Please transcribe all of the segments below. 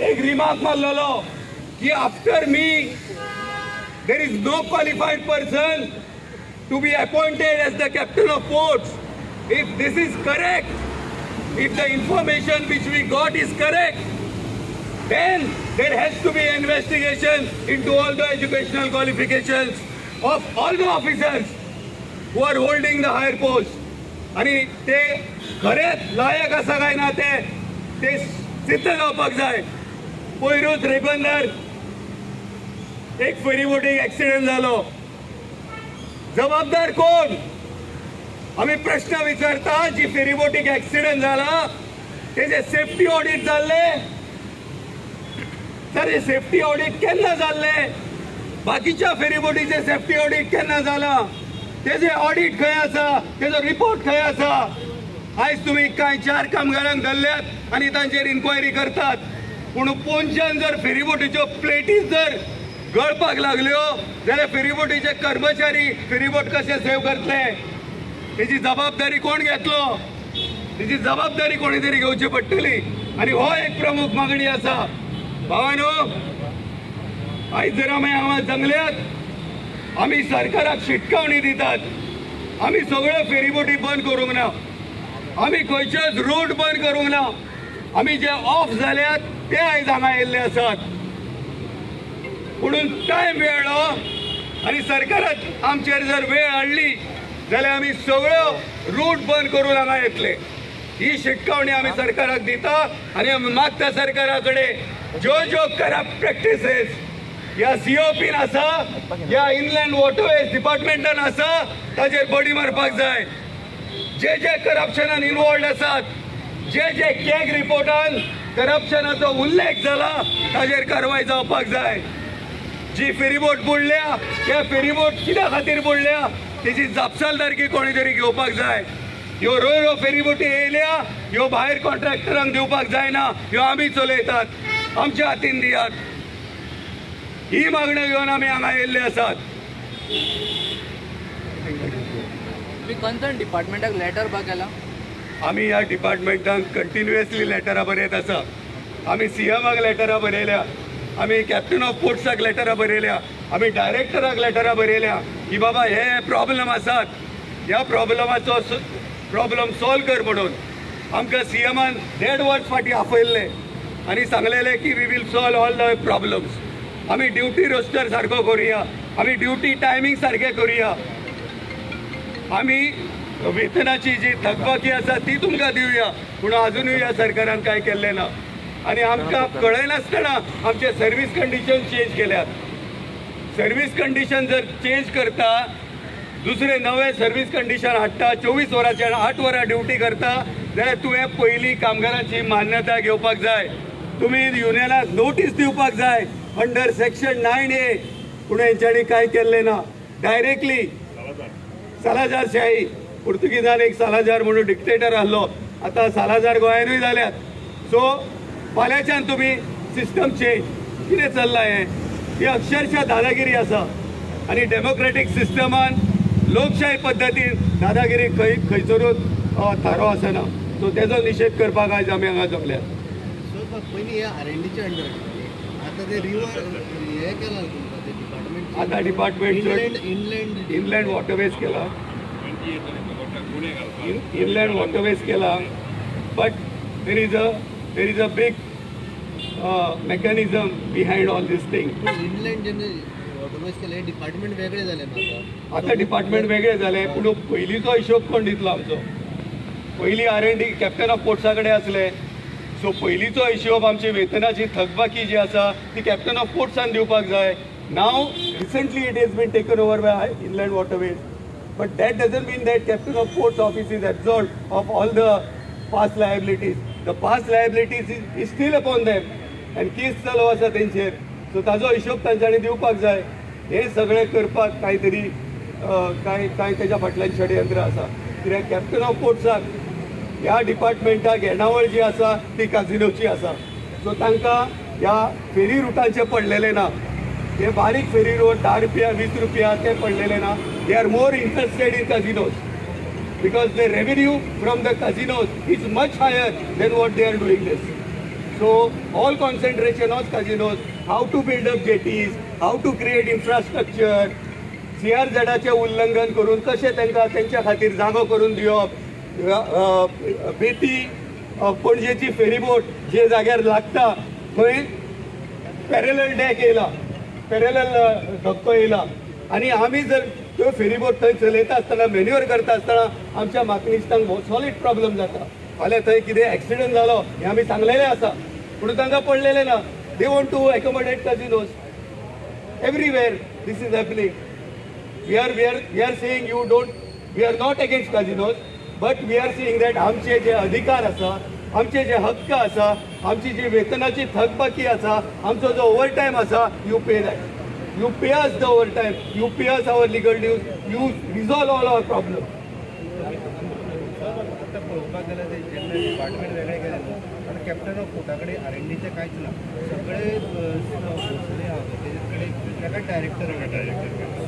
एक रिमार्क मारलेलो की after me there is no qualified person to be appointed as the captain of ports. If this is correct, if the information which we got is correct, then there has to be investigation into all the educational qualifications of all the officers who are holding the higher post. आणि ते खरेच लायक आसा काय ना ते ते सिद्ध जावपाक जाय. पयरूच रिबंदर एक फेरीबोटीक एक्सिडंट जालो. जबाबदार कोण? आमी प्रश्न विचारता, जी फेरीबोटीक एक्सिडंट जाला तेजे सेफ्टी ऑडिट जाल्ले? तर हे सेफ्टी ऑडिट केन्ना जाल्ले? बाकीच्या फेरीबोटीचे सेफ्टी ऑडिट केन्ना जाला? तेजे ऑडिट खंय आसा? तेजो रिपोर्ट खंय आसा? आयज तुमी कांय 4 कामगारांक धरल्यात आनी तांचेर इन्क्वायरी करतात, पूण पोंच्यान जर फेरीबोटीच्यो प्लेटी जर गळपाक लागल्यो जाल्यार फेरीबोटीचे कर्मचारी फेरीबोट कशे सेव करतले? तेजी जबाबदारी कोण घेतलो? तेजी जबाबदारी कोणी तरी घेवची पडटली. आनी हो एक प्रमुख मागणी आसा. भावानो, आयज जर आमी हांगा जंगल्यात, आमी सरकाराक शिटकावणी दितात, आमी सगळ्यो फेरीबोटी बंद करूंक ना, आमी खंयचेच रूट बंद करूंक ना, आमी जे ऑफ जाल्यात ते आयज हांगा येयल्ले आसात. पुणून टायम मेळ्ळो आनी सरकाराक आमचेर जर वेळ हाडली जाल्यार आमी सगळ्यो रूट बंद करून हांगा येतले. ही शिटकावणी आमी सरकाराक दिता आनी आमी मागता सरकारा कडेन ज्यो ज्यो करप्ट प्रॅक्टिसेस ह्या सीओपीन आसा, ह्या इनलँड वॉटरवेज डिपार्टमेंटान आसा, ताचेर बडी मारपाक जाय. जे जे करप्शनान इनवॉल्ड आसात, जे जे कॅग रिपोर्टान करप्शनाचो उल्लेख जाला ताचेर कारवाय जावपाक जाय. जी फेरीबोट बुडल्या त्या फेरीबोट कित्या खातीर बुडल्या तेजी जापसालदारकी कोणी तरी घेवपाक जाय. ह्यो रोयो फेरीबोटी येयल्या ह्यो भायर कॉन्ट्रॅक्टरांक दिवपाक जायना, ह्यो आमी चलयतात, आमच्या हातीन दियात. ही मागणी घेवन आमी हांगा येयल्ले आसात. कन्सर्न डिपार्टमेंटाक लेटर बा केला? आमी ह्या डिपार्टमेंटाक कंटिन्युअसली लेटरां बरयत आसा. आमी सीएमाक लेटरां बरयल्या, आमी कॅप्टन ऑफ पोर्ट्साक लेटरां बरयल्या, आमी डायरेक्टराक लेटरां बरयल्या की बाबा हे प्रॉब्लम आसात, ह्या प्रॉब्लमाचो प्रॉब्लम सॉल्व कर म्हणून. आमकां सीएमान 1.5 वर्स फाटीं आपयल्लें आनी सांगलेलें की we will solve all the problems. आमी ड्युटी रोस्टर सारको करुया, आमी ड्युटी टायमींग सारकें करुया, आमी वेतनाची जी थकबाकी आसा ती तुमकां दिवया. पूण अजुनूय ह्या सरकारान कांय केल्लें ना आनी आमकां कळयनासतना आमचे सर्वीस कंडिशन चेंज केल्यात. सर्वीस कंडिशन जर चेंज करता, दुसरे नवे सर्वीस कंडिशन हाडटा, 24 वरांचे 8 वरां ड्युटी करता जाल्यार तुवें पयलीं कामगारांची मान्यताय घेवपाक जाय, तुमी युनियनाक नोटीस दिवपाक जाय अंडर सेक्शन 9A. पूण हेंच्यांनी कांय केल्लें ना. डायरेक्टली सालाजार शाही, पुर्तुगीजान एक सालाजार म्हणून डिक्टेटर आहलो, आतां सालाजार गोंयानूय जाल्यात. सो फाल्यांच्यान तुमी सिस्टम चेंज, कितें चल्लां हें? ही अक्षरशः दादागिरी आसा. आनी डेमोक्रेटीक सिस्टमान लोकशाही पद्दतीन दादागिरी खंय खंयसरूच थारो आसना. सो तेजो निशेध करपाक आयज आमी हांगा जमल्यात. पयलीं हे आर&डीच्या अंडर, आतां ते रिवर हे केलां तुमकां ते डिपार्टमेंट, आतां डिपार्टमेंट इनलँड वॉटरवेज केला, इनलँड वॉटरवेज केला, but there is a big mechanism behind all this thing. Inland जेन्ना वॉटरवेज केलें, डिपार्टमेंट वेगळें जालें ना आतां? डिपार्टमेंट वेगळें जालें, पूण पयलींचो हिशोब कोण दितलो आमचो? पयलीं आर&डी कॅप्टन ऑफ पोर्ट्सा कडेन आसले, सो पयलींचो हिशोब आमची वेतनाची थकबाकी जी आसा ती कॅप्टन ऑफ पोर्ट्सान दिवपाक जाय. Now recently it has been taken over by inland waterways, but that doesn't mean that captain of ports office is absolved of all the past liabilities. The past liabilities is still upon them and case चालू आसा तेंचेर. So ताजो हिशोब तांच्यांनी दिवपाक जाय. हें सगळें करपाक कांय तरी कांय कांय तेज्या फाटल्यान षडयंत्र आसा. कित्याक कॅप्टन ऑफ पोर्ट्साक ह्या डिपार्टमेंटाक येणावळ जी आसा ती काजिनोची आसा. सो तांकां ह्या फेरी रुटांचें पडलेलें ना. हे बारीक फेरी रूट 10 रुपया 20 रुपया ते पडलेले ना. They are more interested in casinos because the revenue from the casinos is much higher than what they are doing this. So all concentration on casinos, how to build up jetties, how to create infrastructure, सीआरझेडाचें उल्लंघन करून कशें तांकां तेंच्या खातीर जागो करून दिवप, बेती पणजेची ferryboat जे जाग्यार लागता थंय पॅरलल डॅक येयला, पॅरलल धक्को येयला आनी आमी जर त्यो फेरीबोट थंय चलयता आसतना, मेन्युअर करता आसतना आमच्या माकनिस्तांक सॉलीड प्रॉब्लम जाता. फाल्यां थंय कितें एक्सिडंट जालो हें आमी सांगलेलें आसा, पूण तांकां पडलेलें ना. They want to accommodate casinos everywhere. This is happening. We are saying you don't, we are not against casinos, but we are saying that आमचे जे अधिकार आसा, आमचे जे हक्क आसा, आमची जी वेतनाची थकबाकी आसा, आमचो जो ओवरटायम आसा, you pay that, you pay us the overtime, you pay us our legal dues, you resolve all our problem. आतां पळोवपाक गेल्यार जेन्ना डिपार्टमेंट वेगळें केलें न्हू, आतां कॅप्टन ऑफ पोर्टा कडेन आर एन डीचें कांयच ना, सगळे भोसले आहा तेजे कडेन ताका डायरेक्टर,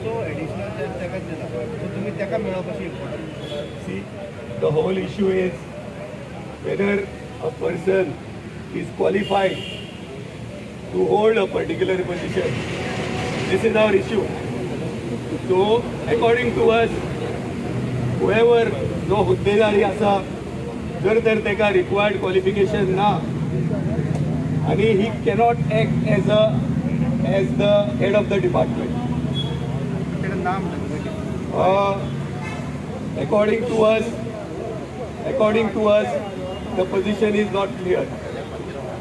सो एडिशनल चार्ज ताकाच दिला. सो तुमी ताका मेळप अशें important. See, the whole issue is whether a person is qualified to hold a particular position. This is our issue. So according to us, whoever जो हुद्देदारी आसा, जर तर ताका रिक्वायर्ड क्वॉलिफिकेशन ना आनी he cannot act as a as the head of the department. According to us the position is not clear.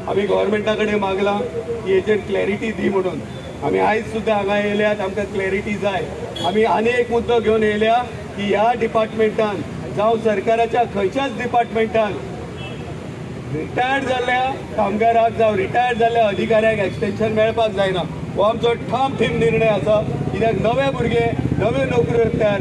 आमी गव्हर्मेंटा कडेन मागलां की हेचेर क्लॅरिटी दी म्हणून. आमी आयज सुद्दां हांगा येयल्यात, आमकां क्लॅरिटी जाय. आमी आनी एक मुद्दो घेवन येयल्या की ह्या डिपार्टमेंटान जावं सरकाराच्या खंयच्याच डिपार्टमेंटान रिटायर्ड जाल्ल्या कामगाराक जावं रिटायर्ड जाल्ल्या अधिकाऱ्याक एक्सटेन्शन मेळपाक जायना. हो आमचो ठाम थीम निर्णय आसा, कित्याक नवे भुरगे नव्यो नोकऱ्यो तयार